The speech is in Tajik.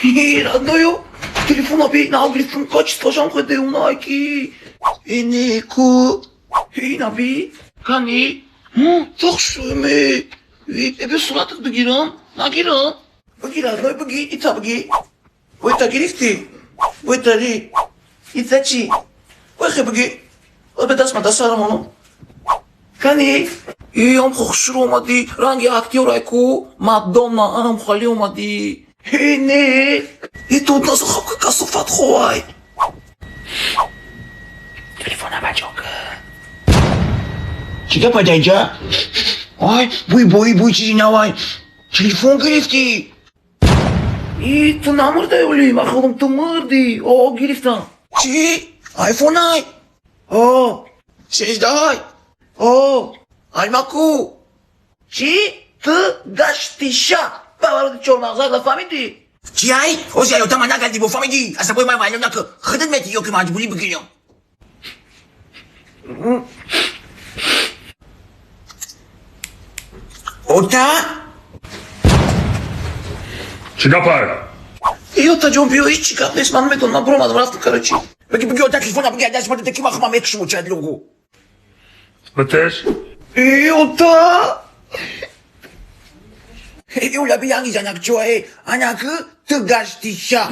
Родной, телефона би нав гирифтам, качествошам хеле девонае ки. Ине ку ина би кани тох шуме. Эбе суратат бигирам, нагирам. Баги, родной, баги, ита баги. Ой, та гирифтӣ? Ой, тари. Ита чӣ? Ой, хе баги. Ой, бе даст ма дастарам оно. Кани? И ам хушрӯ омадӣ, ранги актёрай ку, Мадонна, анам хали омадӣ. Э, не. И тут нас хапка касофат ховай. Телефона бачока. Чӣ гапа ҷайҷа? Ай, буй бой буй чизи навай. Телефон гирифтӣ? И ту намурдай оли, ман худам ту мурдӣ. О, гирифтам. Чӣ? Айфон ай? О, 16-ай? О, аймаку. Чӣ? Ту гаштиша. Бавароди чормағзак нафаҳмидӣ? Чӣ ай? Ози аёта ман нагардӣ, бо фаҳмидӣ? Асабои ман вайрон накун. Худат метӣ ё ки маҷбурӣ бигирам? Ота? Чӣ гапай? Иётаҷон, биё, ҳеҷ чӣ гап нест, ман наметавонам, ман буромадам, рафтам, короче. Баги, баги, ота, телефона баги, даст мада ки ман худам мекушам чадлугу. Битеш? Иёта! Юля, би янги занак чуае, анаку ту гаштиша.